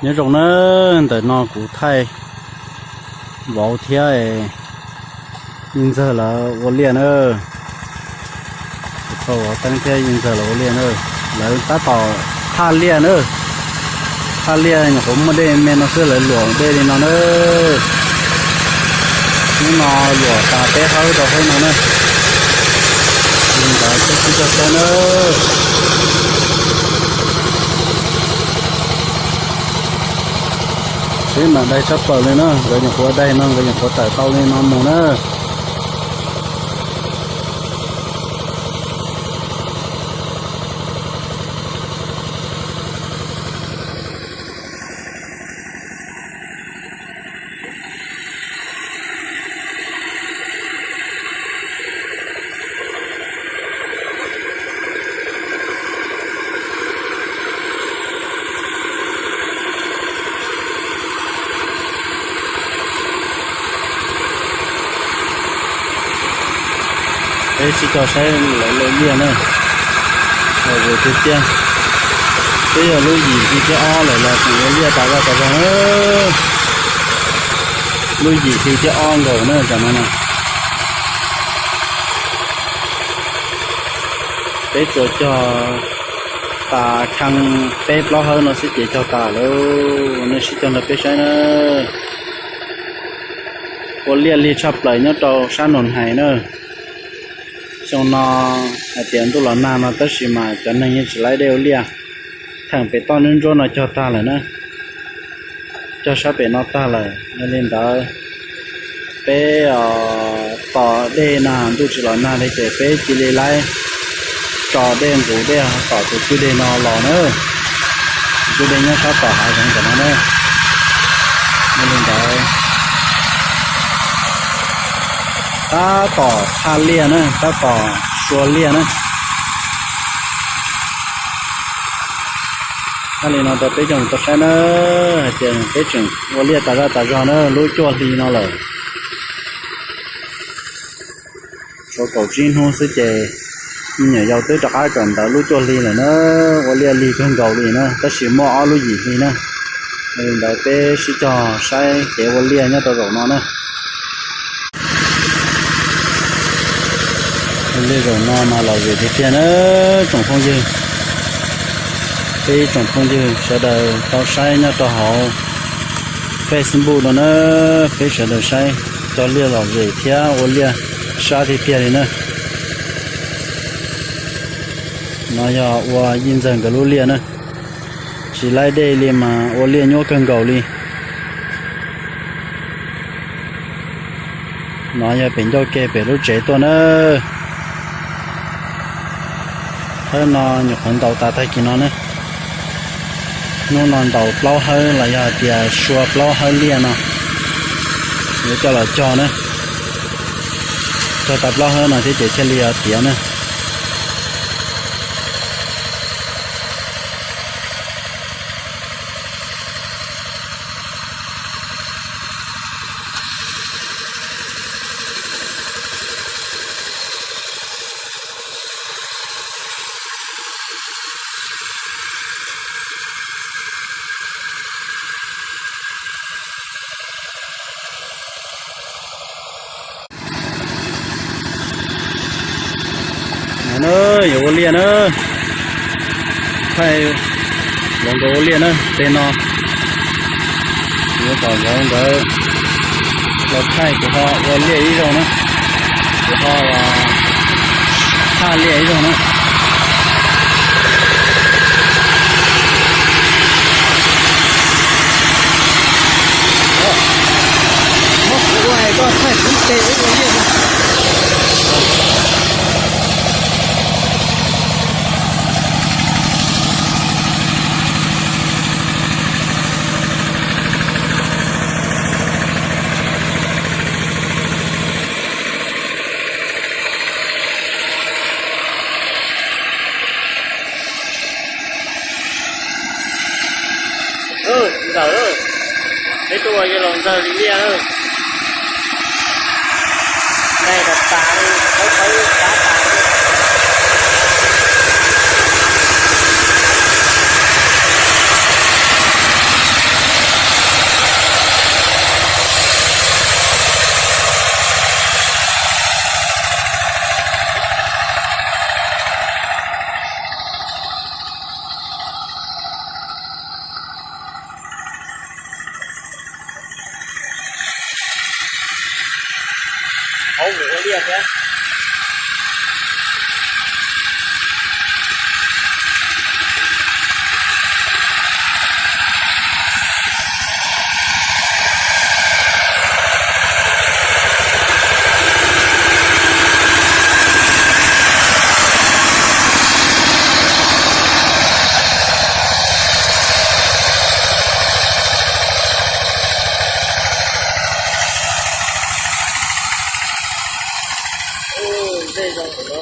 Nyob zoo na, ntawm no kuv thaij vauv thiab Yij Ntxawg lawv ua liaj na. Kuv thaij vauv Teeb thiab Yij Ntxawg lawv ua liaj na. Lawv tab tom thaj liaj na. Thaj liaj nyuam qhuav muaj dej me no xwb lawv luam dej li no na. Hnub no luam tas peb hawb rau hawb no na. Li ntawd peb sib cog saib na. Seb mas dai tshaj plaws li na, nkawd nyuam qhuav dai no nkawd nyuam qhuav tawm tau li no mus na. Peb sib cog saib lawv ua liaj na. Lom zem tiag tiag. Twb yog lub yim hli thib ob lawm los tseem ua liaj tas zog tas zog na. Lub yim hli thib ob nkaus na tam no na. Peb tsuas cog tas khee peb plaub hawb no xwb ces cog tas lawm. Nej sib cog nrog peb saib na. Ua liaj lig tshaj plaws nyob rau sab Nus Hais na. Xyoo no hais tias ntuj los nag no tab sis mas cov neeg yeej tsis laib dej ua liaj. Theem pem toj ntsuab ntsuab no cog tag lawm na. Cog sab pem no tag lawm, yog li ntawd peb tos dej nag ntuj tsis los nag li ces peb cia li laib tso dej nqus dej tom tus kwj deg no los na. Tus kwj deg nyob sab tom hav zoov ntawm no na. Yog li ntawd tab tom thaj liaj na, tab tom sua liaj na. Thaj li no rau peb cov mus tau saib na, hais tias peb tseem ua liaj tas zaj tas zog na lub cuaj hli no lawm. Tshuav kaum tsib hnub xwb ces me nyuam yaus twb rov qab kawm ntawv lub cuaj hli lawm na, ua liaj lig kawg nkaus li na, tab sis muaj ob lub yim hli na. Li ntawd peb sib cog saib kev ua liaj nyob rau zaum no na. Ua liaj zaum no mas lom zem tiag tiag na tsoom phooj ywg. Peb ib tsoom phooj ywg sawv daws tau saib nyob rau hauv Facebook no na, peb sawv daws saib cog liaj lom zem thiab ua liaj sab tiag tiag li na. No yog ua Yij Ntxawg nkawd lub liaj na, tsis laib dej li mas ua liaj nyuaj kawg nkaus li. No yog pem ncauj ke pem lub tsev tuaj na. Hawb no nyuam qhuav ntaus tas tag kis no na. Hnub no ntaus plaub hawb los yog hais tias sua plaub hawb liaj no yuav coj los cog na. Cog tas plaub hawb no thiab ces thiaj li tiav na. Yuav ua liaj na, thaij vauv nkawd ua liaj na, tej no yuav kom vauv nkawd los thaij kuv ho ua liaj ib zaug na, kuv ho thaj liaj ib zaug na. Muab kuv ua hais koj thaij kuv tes ua liaj. Ntxawm, peb tuaj ua yawg laus Ntxawg li liaj. Nqaij tas tas li, qhawv qhawv tas tas li. Hauv mus ua liaj thiab. Ntej zoo no.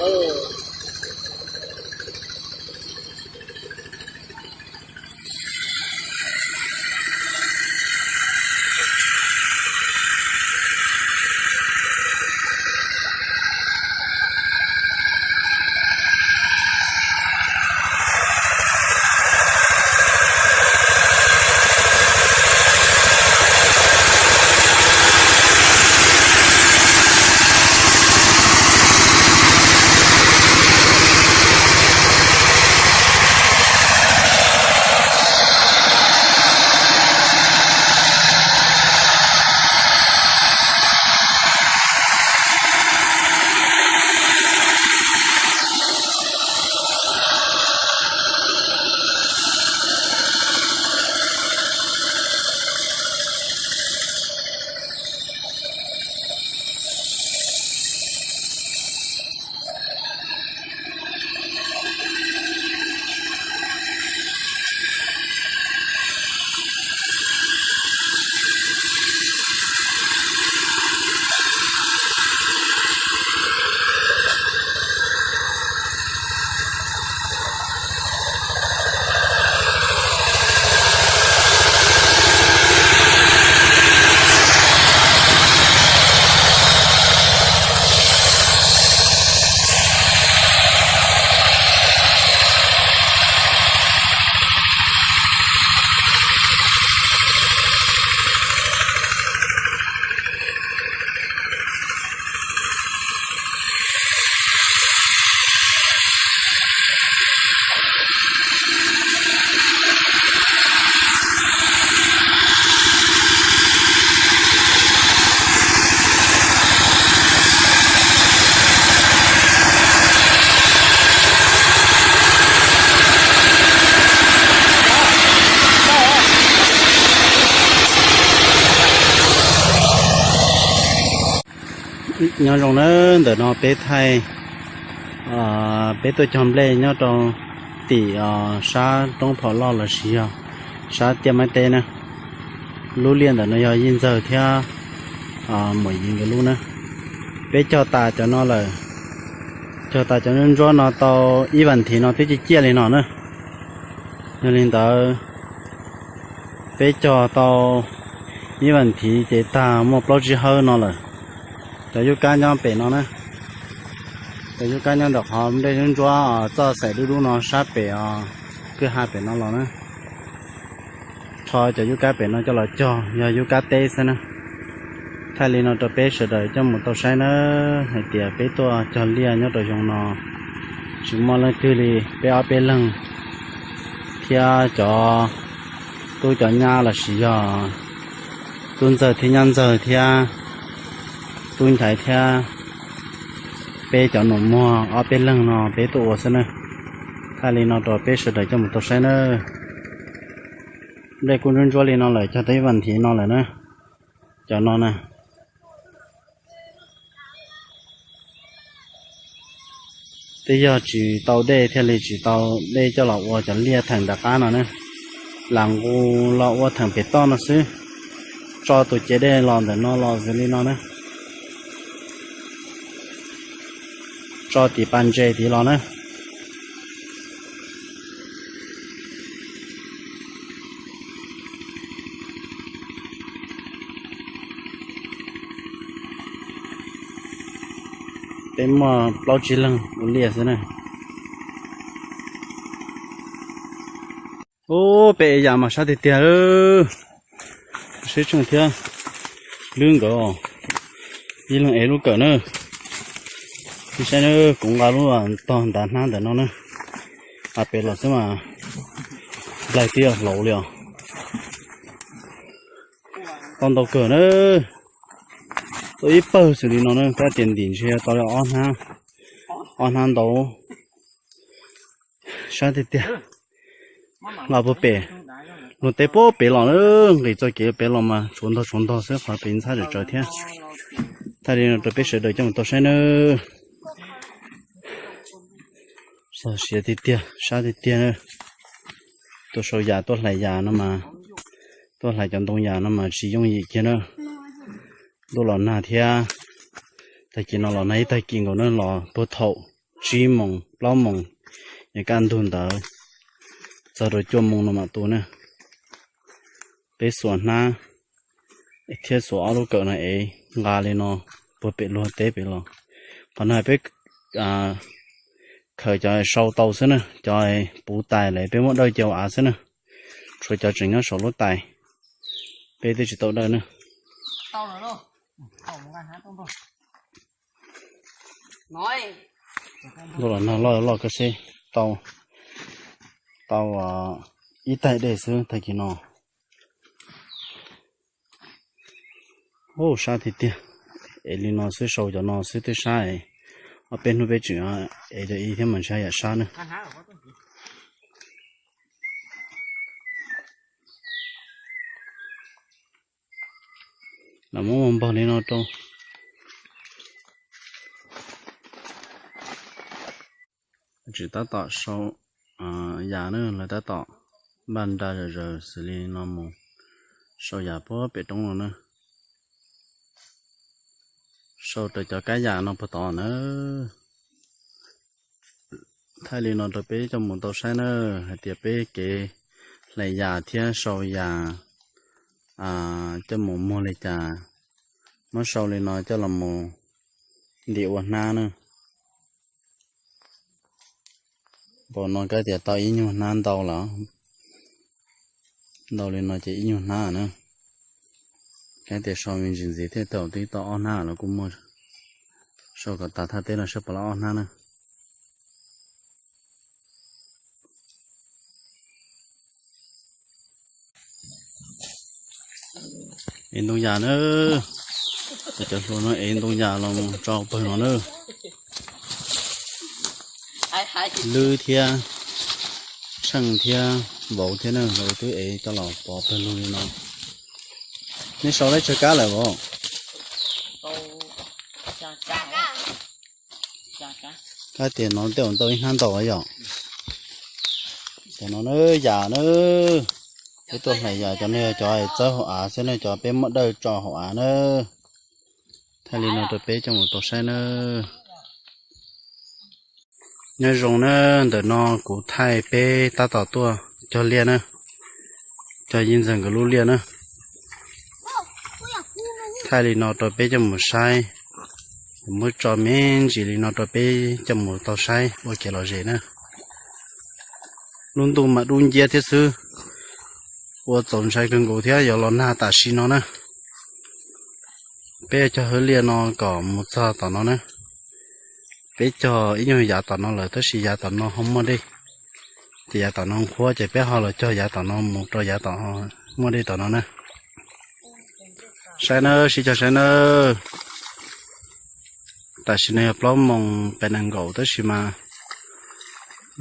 Nyob zoo na, ntawm no peb thaij, peb tuaj cog nplej nyob rau tim sab roob phom loj lossis yog sab tiaj maib teb na. Lub liaj ntawm no yog Yij Ntxawg thiab Muam Yiv nkawd lub na. Peb cog tas cov no lawm, cog tas cov ntsuab ntsuab no tau ib vas thiv no twb ciaj ciaj li no na. Yog li ntawd, peb cog tau ib vas thiv ces tag muaj plaub tsib hawb no lawm. Cov yub kab nyob pem no na, cov yub kab nyob ntawm qhov nplej ntsuab ntsuab txoj xaim dub dub no sab pem os, kwj ha pem no los na. Rho cov yub kab pem no coj los cog yog yub kab teb xwb na. Thaij li no rau peb sawv daws coj mus tau saib na, hais tias peb tuaj cog liaj nyob rau xyoo no tsis muaj leej twg li, peb ob peb leeg thiab cov tub cov nyab lossis yog tub ntxawg thiab nyab ntxawg thiab tub nchaiv thiab peb cov nus muag ob peb leeg no peb tuaj ua xwb na. Thaij li no rau peb sawv daws coj mus tau saib na. Nplej kuj ntsuab ntsuab li no lawm, cog tau ib vas thiv no lawm na. Cov no na, twb yog tsis tau dej thiaj li tsis tau dej coj los ua cov liaj theem nram qab no na. Lam nqus los ua theem pem toj no xwb, tso tus ciav dej los ntawm no los xws li no na, tso tim pas ntses tid los na. Peb muaj plaub tsib leeg ua liaj xwb na. Ub, peb ev yam mas sab tiag tiag, sib tsheej thiab. Lub nkawd, ib leeg ev lub kawm na. Saib na, kuv nqa lub tog ntav hnab ntawm no na, av pem los xwb mas nplaig twb yuav hlauv li os. Tau ntau kawg na. Tau ib pawg xws li no na, kab tias ntim ntshe tau ob hnab, ob hnab ntau. Sab tiag tiag. Los puag pem, luag teb puag pem los na, nqis txoj kev pem los mas tshuav ntog tshuav ntog xwb, qhov pem ntxhab tsawv tsawv thiab. Thaij li no rau peb sawv daws coj mus tau saib nawb. Txog siav tiag tiag, sab tiag tiag na. Tuaj sau yam tuaj hlais yam no mas, tuaj hlais cov ntoo yam no mas tsis yooj yim kiag na. Ntuj los nag thiab, tag kis no los nag ib tag kis nkaus na, los puag thaum tsib moos plaub moos, yog kaj ntug ntawd txog rau cuaj moos no mam tu na. Peb xuas hnab thiab xuas ob lub kawm no es nqa li no puag pem luag teb pem los. Qhov no peb khaws cov sau tau xwb na, cov puv tais lawm peb muab dawj cia hauv av xwb na. Tshuav cov tseem nyob saum lub tais, peb twb tsis tau dawj na. Ntuj los nag loj loj koj seb, tau, tau ib taig dej xwb tag kis no. Ub, sab tiag tiag. Es li no xwb, sau cov no xwb twb sab es. Ob peb hnub peb tseem es cov ib thiab mas ntshai yam sab na. Los muab muag npog li no rau. Tseem tab tom sau yam na, lawv tab tom npaj nra zom zaws xws li no mus sau yam puag pem roob no na. Sau raws cov kab yam no puag tod na. Thaij li no rau peb coj mus tau saib na, hais tias peb kev hlais yam thiab sau yam coj mus muag li cas. Muab sau li no coj los mus ntim ua hnab na. Npaum no kab tias tau ib nyuag hnab ntau lawm. Ntau li no ces ib nyuag hnab na. Kab tias sau me ntsis ntxiv thiaj tau twb tau ob hnab los kuj muaj. Sau kom tas thaj teb no saib puas lawv ob hnab na. Ev ntoo yam na. Cov hluas no ev ntoo yam los mus tso pawg no na. Lwb thiab, tsheej thiab, vauv thiab na, lawv twb ev coj los pov pawg lug li no. Nej sau teb tsawg kab lawm vauv? Kab tias no tej zaum ntau ib hnab ntau yom. Cov no na, yam na, peb tuaj hlais yam, cov no yog cov txawb hauv av xwb na, cov peb muab dawj tso hauv av na. Thaij li no rau peb coj mus tau saib na. Nyob zoo na, ntawm no kuv thaij peb tab tom tuaj cog liaj na, cog Yij Ntxawg nkawd lub liaj na. Thaij li no rau peb coj mus saib, muab tso me ntsis li no rau peb coj mus tau saib ua kev lom zem na. Lub ntuj mas dub nciab thiab xwb, ua txaus ntshai kawg nkaus thiab, yuav los nag tam sim no na. Peb cog hauv liaj no kom mus txog tom no na. Peb cog ib nyuag yav tom no lawm tab sis yav tom no ho muaj dej, ces yav tom no qhuav ces peb ho los cog yav tom no mus rau yav tom muaj dej tom no na. Saib na, sib cog saib na. Tam sim no yog plaub moos peb nees nkaum tab sis mas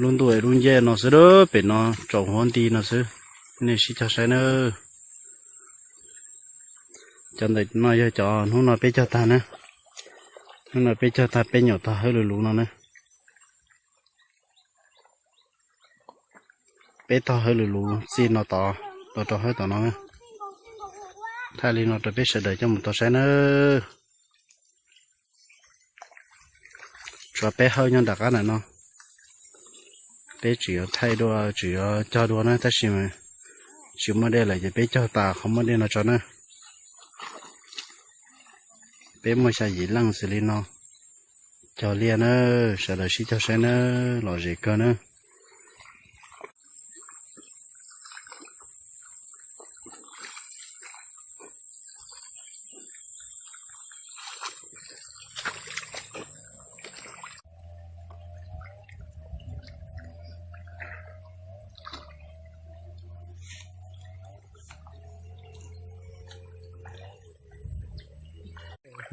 lub ntuj es dub nciab no xwb, pem no tsaus huab nti no xwb. Nej sib cog saib na. Cov ntawm no yog cov hnub no peb cog tag na. Hnub no peb cog tag peb nyuam tog hawb luv luv no na. Peb tog hawb luv luv txij no tod los rau hawb tom no. Thaij li no rau peb sawv daws coj mus tau saib nawb. Tshuav peb hawb nyob nram qab ntawm no. Peb tseem yuav thaij dua, tseem yuav cog dua na, tab sis tsis muaj dej lawm ces peb cog tas qhov muaj dej no tso na. Peb muaj xya yim leej xws li no cog liaj na, sawv daws sib cog saib na, lom zem kawg na.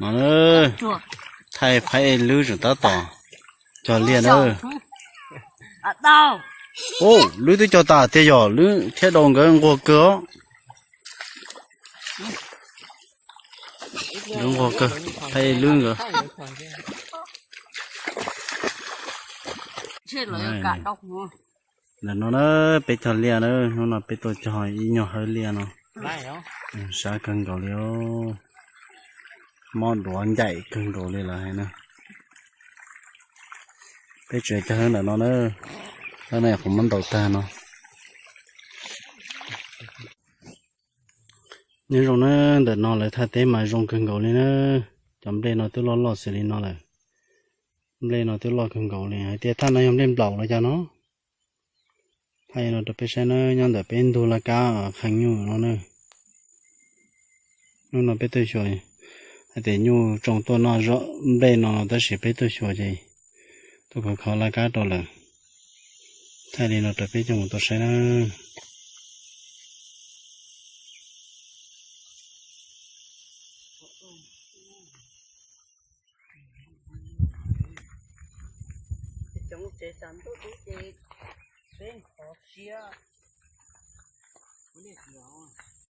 No, thaij phaib lwb tseem tab tom cog liaj na. Ub, lwb twb cog tas tiag, yog lwb thiab dau nkawd nquag kawg os. Lwb nquag kawg, phaib lwb nkawd. Ntawm no na, peb cog liaj na, hnub no peb tuaj cog ib nyuag hawv liaj no. Sab kawg nkaus li, mob duav ncaim kawg nkaus li lawm hais na. Peb tseem cog hawv ntawm no na, hawv no qhov muab ntaus tag no. Nyob zoo na, ntawm no lawv thaj teb mas zoo kawg nkaus li na. Cov nplej no twb loj loj xws li no lawm. Nplej no twb loj kawg nkaus li, hais tias thaj no yog nplej nplaum los cas no. Thaij no rau peb saib na, nyob ntawm peb ntug laj kab qhee nyuj no na. Hnub no peb tuaj xyuas hais tias nyuj tsoo tuaj noj nplej no tab sis peb tuaj xyuas ces tuaj khov khov laj kab rau lawm. Thaij li no rau peb coj mus tau saib na. Cov tsev tsam ntuj dub ces peb nqhov siab.